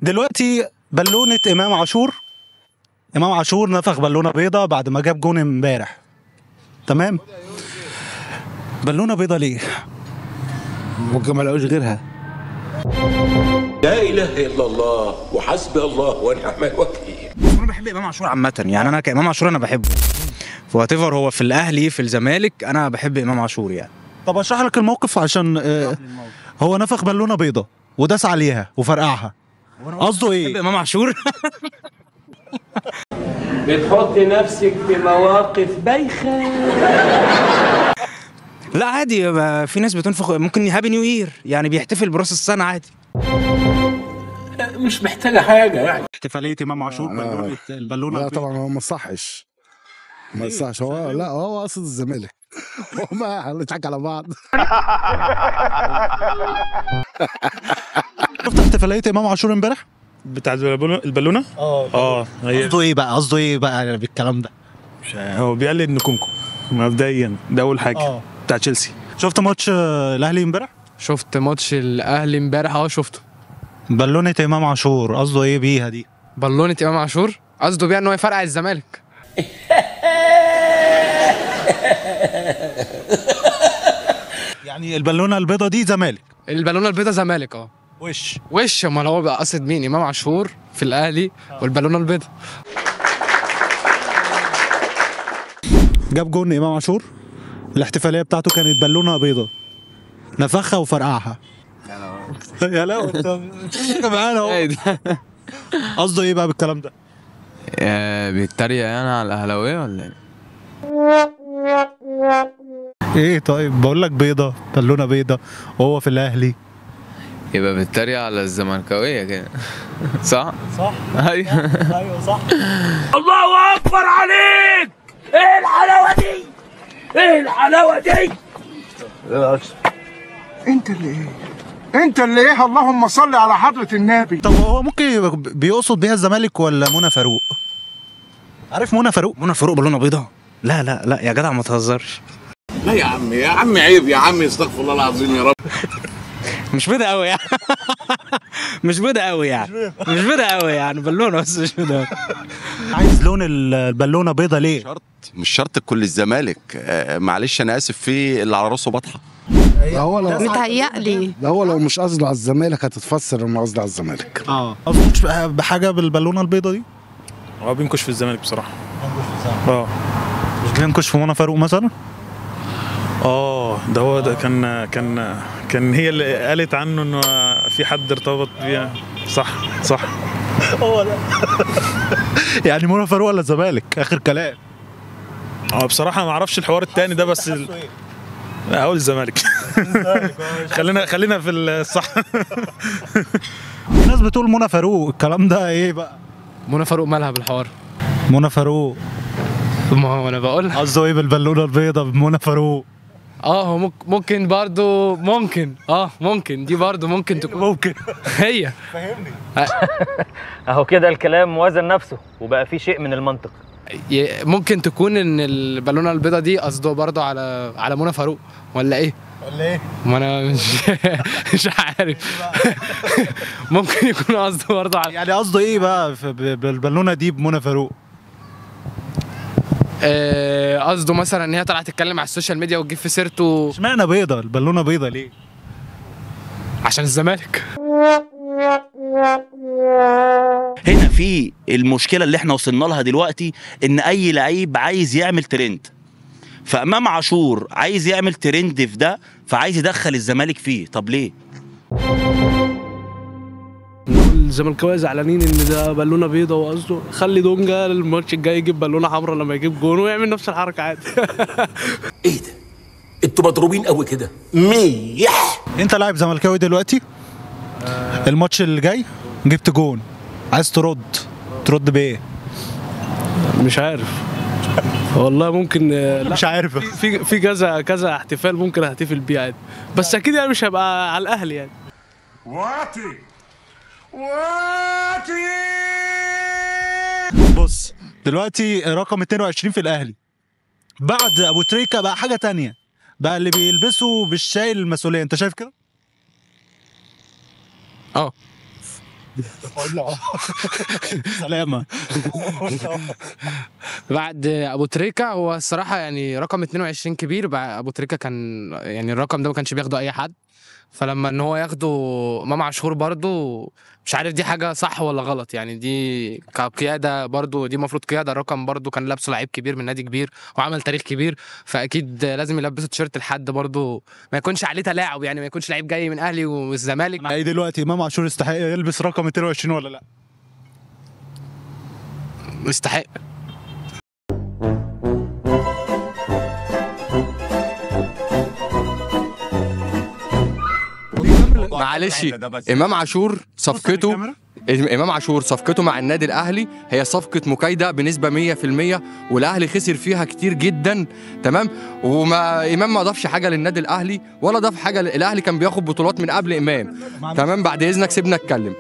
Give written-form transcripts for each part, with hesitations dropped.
دلوقتي بالونه امام عاشور، امام عاشور نفخ بالونه بيضة بعد ما جاب جون امبارح، تمام؟ بالونه بيضة ليه؟ ممكن ما لقوش غيرها. لا اله الا الله وحسبي الله ونعم الوكيل. انا بحب امام عاشور عامة، يعني انا كامام عاشور انا بحبه، whatever هو في الاهلي في الزمالك انا بحب امام عاشور يعني. طب اشرح لك الموقف عشان هو نفخ بالونه بيضة وداس عليها وفرقعها، قصده ايه؟ بحب امام عاشور. بتحطي نفسك في مواقف بايخة. لا عادي، في ناس بتنفخ، ممكن happy new year يعني بيحتفل براس السنة عادي، مش محتاجه حاجة يعني. احتفالية امام عاشور البالونة. لا طبعا هو ما صحش، ما صحش هو، لا هو قصد الزمالك. هما هنضحك على بعض. شفت احتفالية امام عاشور امبارح؟ بتاع البالونة؟ اه قصده ايه بقى؟ قصده ايه بقى بالكلام ده؟ مش هو بيقلد نكونكو مبدئيا، ده اول حاجة. بتاع تشيلسي. شفت ماتش الاهلي امبارح؟ شفت ماتش الاهلي امبارح، شفته. بالونه امام عاشور قصده ايه بيها دي؟ بالونه امام عاشور قصده بيها ان هو يفرقع الزمالك. يعني البالونة البيضة دي زمالك؟ البالونة البيضة زمالك. وش امال هو بقى قصد مين؟ امام عاشور في الاهلي والبالونه البيضة. جاب جون امام عاشور، الاحتفالية بتاعته كانت بالونه بيضة، نفخها وفرقعها. يا لهوي انت معانا اهو. قصده ايه بقى بالكلام ده؟ بيتريق يعني على الاهلاوية ولا ايه؟ ايه طيب بقول لك بيضة، بالونه بيضة وهو في الاهلي، يبقى بيتريق على الزملكاويه كده. صح؟ صح. ايوه ايوه صح. الله اكبر عليك، ايه الحلاوة دي؟ ايه الحلاوة دي؟ انت اللي ايه؟ انت اللي ايه؟ اللهم صل على حضره النبي. طب هو ممكن يبقى بيقصد بيها الزمالك ولا منى فاروق؟ عارف منى فاروق؟ منى فاروق بالونه بيضة؟ لا لا لا يا جدع ما تهزرش. لا يا عمي، يا عمي عيب يا عمي، استغفر الله العظيم يا رب. مش بيضة قوي يعني. مش بيضة قوي يعني، مش بيضة قوي يعني، بالونة بس مش بيضة قوي. عايز لون البالونة بيضة ليه؟ شرط مش شرط كل الزمالك، معلش انا اسف، في اللي على راسه بطحة. ده هو لو متهيألي ده هو لو مش قصده على الزمالك هتتفسر انه قصده على الزمالك. قصده بحاجة بالبالونة البيضة دي؟ هو بينكش في الزمالك بصراحة. مش بينكش في منى فاروق مثلا؟ ده هو ده كان هي اللي قالت عنه انه في حد ارتبط بيها. صح صح. هو ده. يعني منى فاروق ولا الزمالك؟ اخر كلام. بصراحة ما اعرفش الحوار الثاني ده، بس لا هقول الزمالك. خلينا في الصح. الناس بتقول منى فاروق، الكلام ده ايه بقى؟ منى فاروق مالها بالحوار؟ منى فاروق ما هو انا بقول قصده ايه بالبالونه البيضاء بمنى فاروق؟ هو ممكن برضو، ممكن ممكن دي برضو ممكن تكون ممكن هي فاهمني. اهو كده الكلام وزن نفسه وبقى فيه شيء من المنطق. ممكن تكون ان البالونة البيضاء دي قصده برضو على منى فاروق ولا ايه؟ ولا ايه؟ ما انا مش عارف. ممكن يكون قصده برضو على يعني قصده ايه بقى بالبالونه دي بمنى فاروق؟ قصده مثلا ان هي طالعه تتكلم على ال social media وتجيب في سيرته. اشمعنى بيضة؟ البالونة بيضة ليه؟ عشان الزمالك. هنا في المشكلة اللي احنا وصلنا لها دلوقتي، ان اي لعيب عايز يعمل ترند، فامام عاشور عايز يعمل ترند في ده، فعايز يدخل الزمالك فيه. طب ليه؟ الزملكاويه زعلانين ان ده بالونه بيضة، وقصده خلي دونجا الماتش الجاي يجيب بالونه حمراء لما يجيب جون ويعمل نفس الحركة عادي. ايه ده؟ انتوا مضروبين قوي كده. ميح. انت لاعب زملكاوي دلوقتي، الماتش اللي جاي جبت جون، عايز ترد بايه؟ مش عارف والله، ممكن لا مش عارف. في كذا كذا احتفال ممكن احتفل بيه عادي، بس اكيد يعني مش هبقى على الاهلي يعني. واطي واطي. بص دلوقتي رقم 22 في الاهلي بعد ابو تريكه بقى حاجة تانية، بقى اللي بيلبسوا بالشايل المسؤولية، انت شايف كده؟ اه. سلامه. بعد ابو تريكه هو الصراحة يعني رقم 22 كبير. ابو تريكه كان يعني الرقم ده ما كانش بياخده اي حد، فلما ان هو ياخده امام عاشور برضو مش عارف دي حاجة صح ولا غلط يعني. دي كقياده برضو، دي المفروض قيادة. الرقم برضو كان لابسه لعيب كبير من نادي كبير وعمل تاريخ كبير، فاكيد لازم يلبسه تيشيرت لحد برضو ما يكونش عليه تلاعب، يعني ما يكونش لعيب جاي من اهلي والزمالك. اي دلوقتي امام عاشور يستحق يلبس رقم 22 ولا لا؟ يستحق. معلش، امام عاشور صفقته، امام عاشور صفقته مع النادي الاهلي هي صفقة مكايده بنسبة 100%، والاهلي خسر فيها كتير جدا. تمام. وما امام ما ضافش حاجة للنادي الاهلي ولا ضاف حاجة. الاهلي كان بياخد بطولات من قبل امام. تمام، بعد اذنك سيبنا اتكلم.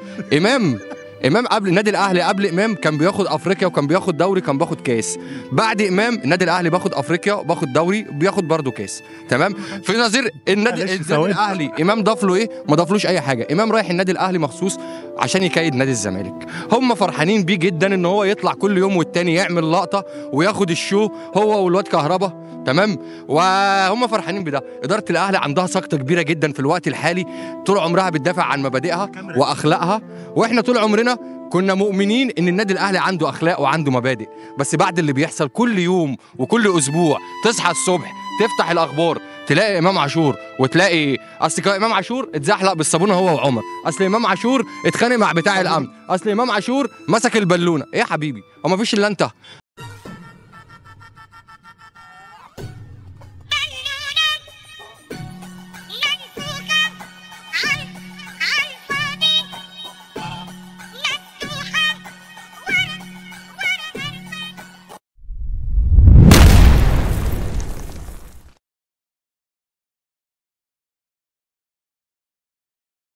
امام قبل النادي الاهلي، قبل امام كان بياخد افريقيا وكان بياخد دوري، كان بياخد كاس. بعد امام النادي الاهلي بياخد افريقيا وباخد دوري وبياخد برضه كاس. تمام. في نظير النادي الاهلي امام ضاف له ايه؟ ما ضافلوش اي حاجة. امام رايح النادي الاهلي مخصوص عشان يكيد نادي الزمالك. هم فرحانين بيه جدا ان هو يطلع كل يوم والتاني يعمل لقطة وياخد ال show هو والواد كهربا. تمام، وهم فرحانين بده. ادارة الاهلي عندها سقطه كبيرة جدا في الوقت الحالي، طول عمرها بتدافع عن مبادئها واخلاقها، واحنا طول عمرنا كنا مؤمنين ان النادي الاهلي عنده اخلاق وعنده مبادئ، بس بعد اللي بيحصل كل يوم وكل اسبوع، تصحى الصبح تفتح الاخبار تلاقي امام عاشور، وتلاقي اصل امام عاشور اتزحلق بالصابونه هو وعمر، اصل امام عاشور اتخانق مع بتاع الامن، اصل امام عاشور مسك البالونة. ايه يا حبيبي، هو ما فيش الا انت؟